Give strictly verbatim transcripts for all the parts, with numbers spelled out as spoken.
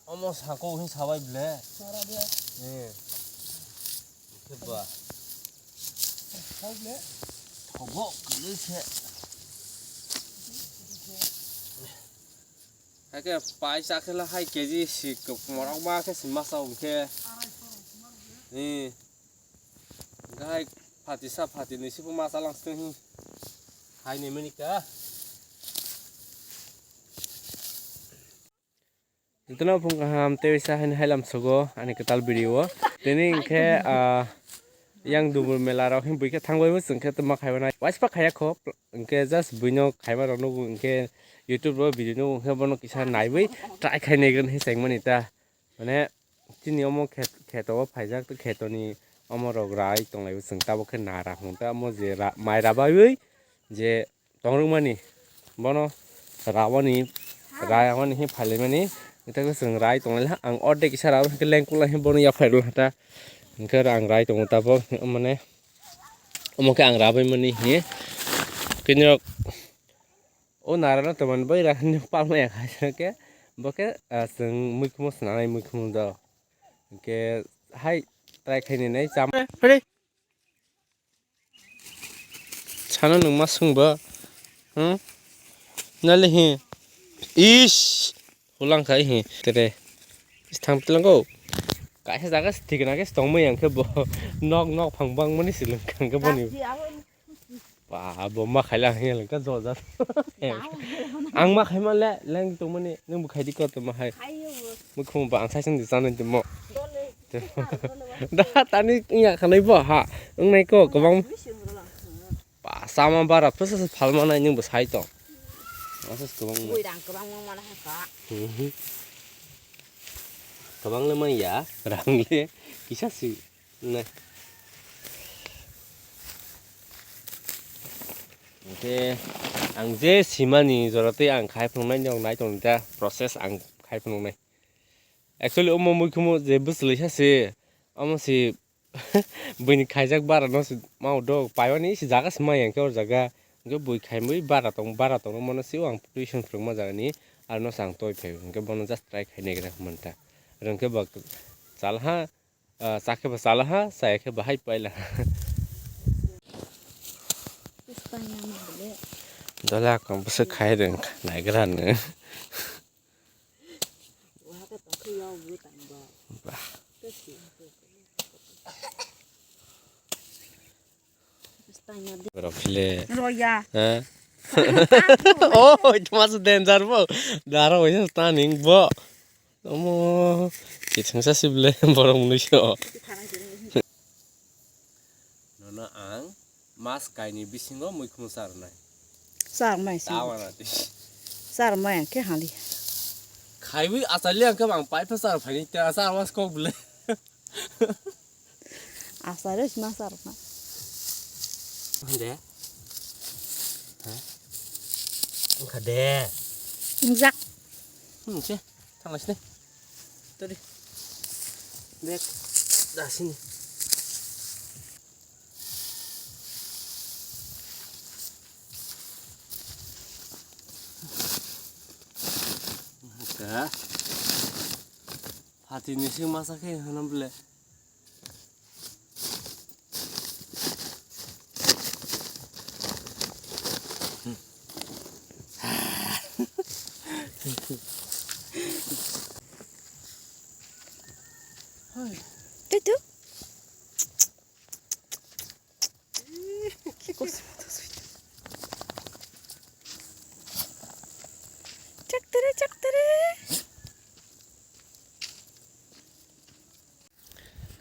Omo sako hin sabai ble. Eh. Khe ba. Thogo kwlwi khe. Hakhe paisa khe la hai K G si morok ba khe si masa hwnkhe. Eh. Gai phatisa phatini sipu ma chalang sitwng hi. Hai ni mani ka. Jotono phung kaham tei sa hai hailam sogo ani kwtal video o. Tini hinkhe, ah, yang dubur mela rok hin buikhe thangbai bo chwngkhe tongma khaibai nai. Waispa khaya kho, hinkhe just buino khaiba rok nugo hinkhe YouTube o video nugo hinkhe bono kisa naiwi try khai naigrwn hi chengmani ta. Mane, chini omo khet, kheto o phaijak, tei khetoni omo rok rai tonglai o, chwng tabuk khe nara hwn ta, omo je ra-, mai rabaiwi je tongrwkmani, bono rawani, rawani hi phailaimani, tei chwng rai tonglailha, ang ordek kisa rao, hinkhe lengkuk lai hi bono yaphai rwlha ta, hinkhe ang rai tongo tabuk, mane, omo khe ang rabaimani hi, kinirok. O nara no tongmani bai rani palma ya khaisa khe, bo khe, ah, chwng muikhumo swnamnai muikhumo do. Hinkhe hai try khai nai cham. Ready? Sana nwng ma swng ba? Hmm? Nale hi? Ish! Hulang khai hi? Tere. Is thang pilang go. Kaisa jaga se thik na khe tongmai yang khe bo nok nok phang bang mani se lwng kang khe boni. Ba, bo ma khaila ang hiya lengka jol jat. Ang ma khaima le, leng tongmani, nung bo khaidi ko tongma hai. Mukhung ba ang saisang di chana tongmo. Da tani iya khanai bo ha. Wngnai ko, kwbang. Ba, sama bara, phusa sa phalma nai, nung bo sai tong. Masa kwbang. Bui rang kwbang mang mana ha ka. Kwbang le manya, rang le, kisa si. Nai. Hwnkhe ang je simani jora tei ang khai phunuknai, nai tong ta process ang khai phunuknai. Actually, omo muikhumu je bwswlwi sa se, omo se buini khaijak bara no se mau do, paiwani se jaga se maya hwnkhe o jaga, hwnkhe bui khaimwi bara tong, bara tongma no se o ang tuition phwrwngma jagani, aro no se ang toi phai, hwnkhe bono just try khai naigra hwnmanta. Aro hwnkhe ba chalha, Ah, chakhe ba chalaha, chayakhe bahai pailaha. Dole akon bwswk khai rwng naigra no. Bah. Borok phile. Roya. Ha? Oh, itu masuk danger bo. Daro waisa staning bo. Omo, kithangsa sible borok mwnwi so. Nono ang mas kaini bisingo muikhumu charnai. Charmai si. Tawana ti. Charmai ang khe hali. Khaiwi achali ang khe bang paipha char phaini ta char was kok ble. Asai rw sima sa rwkha. De. Ha? Wngkha de. Wngjak. Hmm, se. Thanglaisini. Tadi. Bek. Dasini. Ka. Phatini sing masa khe hwnam ble. Tutu. Chak tere, chak tere.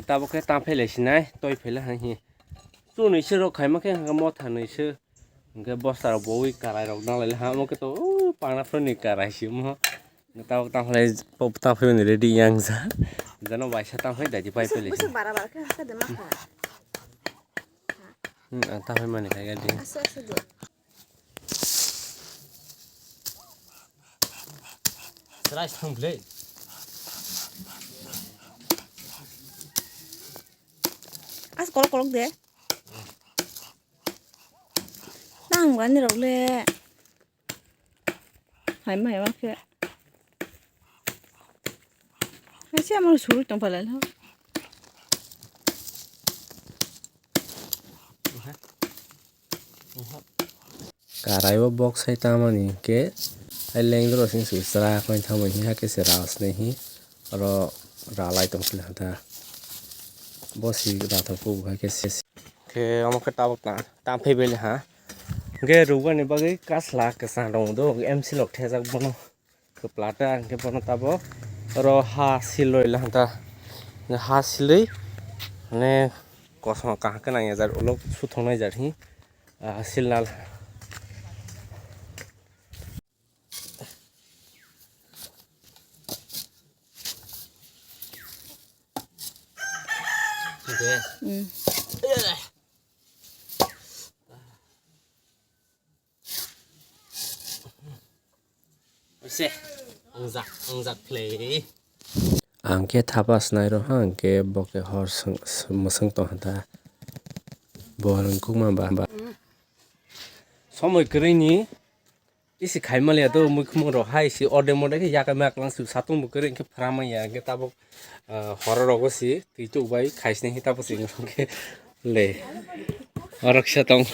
Tabuk khe tang phai lai sinai, toi phai lai hai hi. Chunui se rok khaima khe hwnkhe motha nui se. Hwnkhe bosta rok bowi karai rok nang lai ha, omo khe to, o, pangna phone ni karai se omo. Tabuk tang phai lai, pop tang phai ni ready yang ja. Jano bai sa tang phai dai di pai phai lai. Bwswk bara bara khe hwnkhe de ma kha. Hmm, ang tang phai mani khai ga di. Asa asa de. Serai thang ble. As kolok kolok de. Nang wani rok le. Hai mai ma khe. Kaisa amo suru tong phalai no. Karai o bok sai tamani hinkhe, ai lengdoro sing sui chwra koi tamo hinkhe se ras ni hi oro ralai tong phila da. Bo si rathok khe ubo hai khe se. Khe omo khe tabuk ta, tam phai bele ha. Hinkhe rwgani bagwi kasla kwchang rong do, M C lok thejak bono. Kwplata hinkhe bono tabuk oro ha siloi lahanta. Ha siloi mane kosom kaham khe nangya jar ulo suthok nai jar hi, ah, silnal. Oise, wngjak, wngjak khlai. Ang khe thapa swnai rw ha, ang khe bo khe hor swng, swng, mwswng tong ha ta. Bo rwng kukma ba, ba. Somoi kwrwi ni isi khai maliya to, mui khumung rok hai si orde morde khe yakai ma kwlang su satung bo kwrwi khe phra manya, hwnkhe tabuk, ah, horo rogo si twi tuk bai khai sini khe tabuk si wngkhe le. Orok sa tong.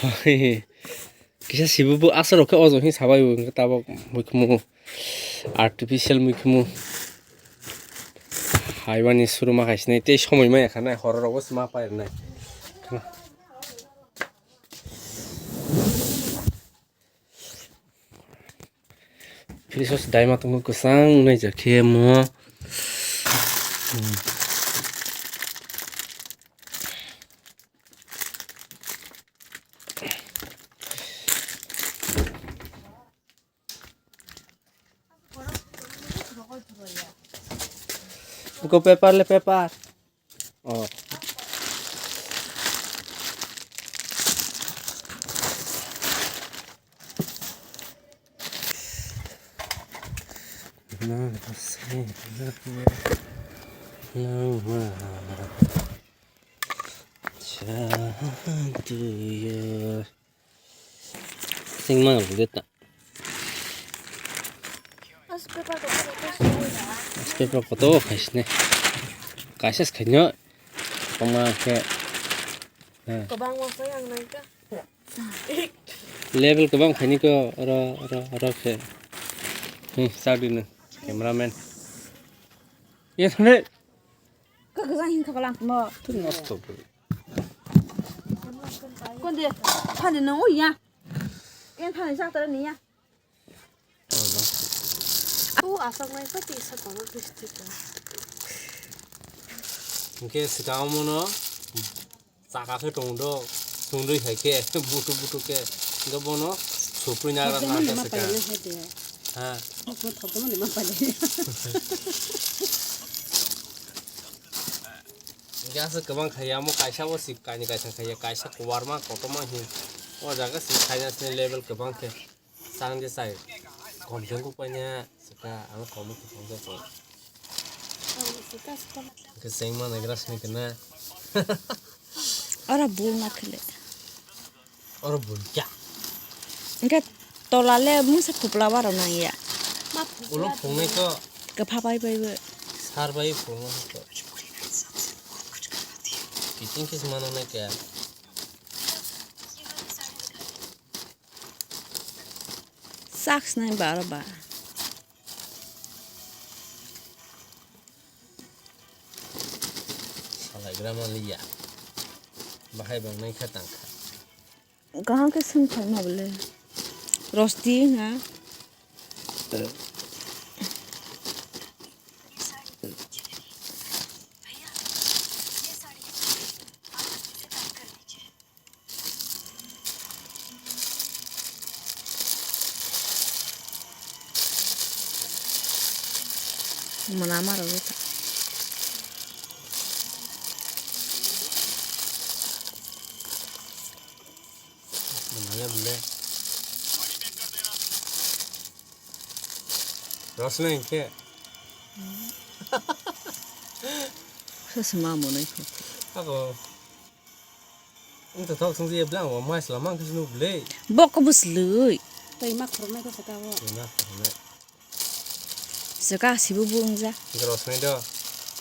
Kisa sibu bo aswk rok khe o jong hi sabai bo wngkhe tabuk mui khumung artificial mui khumung. Haibani suru ma khai sini tei somoi maya kha nai horo rogo si ma pai rwnai. Fridge o se daima tongo kwchang wngnai ja khe mo. Buku paper le paper. Oh. Singma ang deta. Paper kotor khai sini. Kaisa se khaino. Tongma khe. Kwbangma khe ang nai kha. Level kwbang khaini ko oro, oro, oro khe. Hmm, chak di nw, cameraman. Ye thane. Kok jang hin thok lang mo. Tun nosto. Konde, thani nang o ya. Ken thani sak tara ni ya. O asok nai sa ti sa kono bisti ka. Hwnkhe swkang omono chaka khe tong do, tongdoi hai khe butuk butuk khe, hwnkhe bono supri nagra. Thokjamani ma pailai hai de. Ha. Thokjamani ma pailai. Hwnkhe aswk kwbang khaiya, omo kaisa bo si kainwi kaisa khaiya, kaisa koborma kotorma hin. O jaga si khaina sini level kwbang khe. Chang je chai. Kom jeng kuk paina sika ang kom kuk paina chai. Ke seng ma nagra sini kena. Ora bul na khele. Oro bul kya? Engke tola le mungsa kupla waro nang ya. Ulo phungnai ko. Kepha pai pai bo. Sar bai phungnai ko. Kiching kis mano nai kya? Saks nai baro ba. Salaigra manliya. Bahai bang nai kha tang kha. Kaham khe swng phaima bole. Rosti wngkha. Mwnama rwgwi ta. Mwnale bole. Rosna hinkhe. Sasma monai kho. Ako. Wngthothok songwi bwlai ang bo mai swlama wngkhe sini bwlai. Bokho bwslwi. Twi ma khoroknai khe saka o. Twi ma khoroknai. Saka sibo bo wngja. Gross nai do.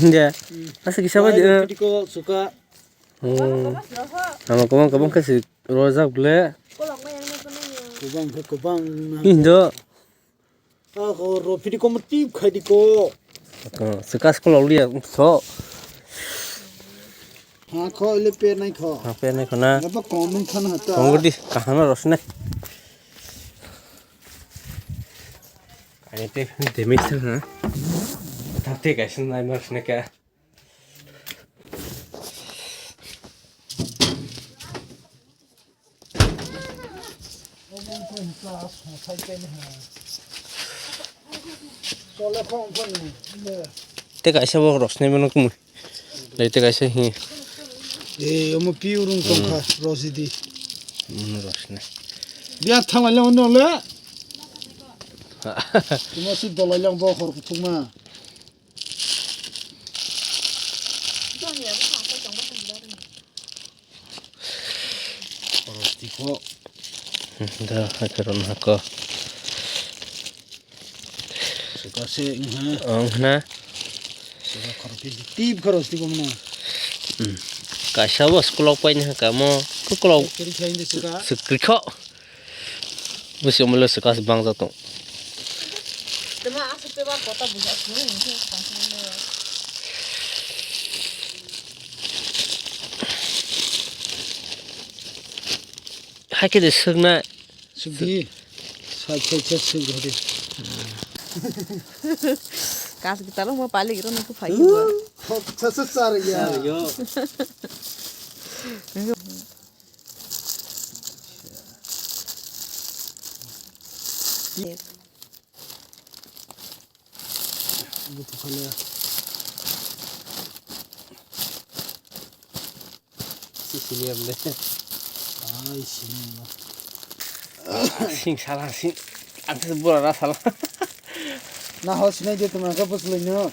Hindi. Asa kisa ba. Ai, di, eh. Piti ko suka. Hmm. Ama kobang kobang kasi rojak ble. Kobang ke kobang. Indo. Ako ro piti ko mati khai di ko. Suka school liya so. Ha kho, ile pe nai kho. Ha, pe nai kho na. Aba kong nung khan hata. Kong di, kahana rosne. Ani te demi sa ha. Thak te kaisa nai mar sne ka. Te kaisa bo rosnai mano kumui. Lai te kaisa hi. Eh, omo piu rung tongkha, rosidi. Mano rosnai. Biya thanglai le ono le. Tuma si dolai lang bo hor kuthukma. Khorosti ko. Da, akhirun hako. Suka se, ha. Ong na. Suka khorosti, tip khorosti ko mano. Hmm. Kaisa bo school o paini ha kamo. School o. Kiri khain de suka. Sukri kho. Busi omole suka se bang jato. Tuma asuk te ba kota buja suri ni se tang suri ne. Hai ke de sukna. Sukdi. Sa che che suk hodi. Kas gitalo mo pali giro no ku phai. Khok sa sa sar ya. Yo. Butukhale. Sisiliam le. Ai sini. Sing sala sing. Antes bora ra sala. Na ho sinai de tuma ka bus le no.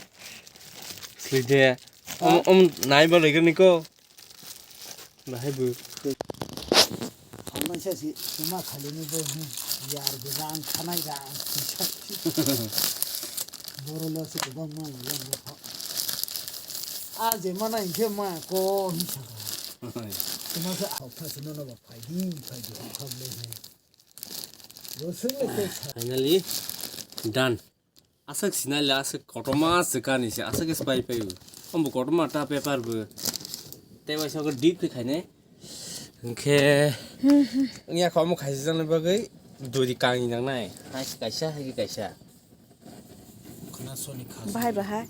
Sili de. Om om nai ba le ko. Bahai bu. Thangnaisa si tuma khalini bo yar bwrang khanai rang. Boro lo se kwbangma yang bo kha. A je mana hinkhe ma ko hinsa kha. Tuma khe hokha sino no ba phaidi, phaidi hokha bole hai. Rosoi le te sa- Finally done. Aswk sinai le aswk kotorma swkani se aswk se pai pai bo. Ambo kotorma ta paper bo. Tei waisa ko deep khe khainai. Hwnkhe wngya kho omo khaisa jani bagwi duri kangni nangnai. Hai kaisa, hai kaisa. Khana soni khasi. Bahai, bahai.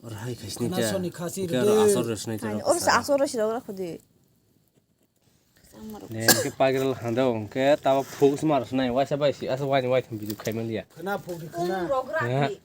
Or hai khaisni Khana ta. Soni khasi Hwnkhe rwdi. Oro asor resnai ta. Hai, oro sa asor resi rok khudi. Ne, hwnkhe pagral hando, hwnkhe tabo phuk se mar snai, waisa bai si, asa waini waitham video khai manliya. Khana phuk di khana. Rogra Ya. Di.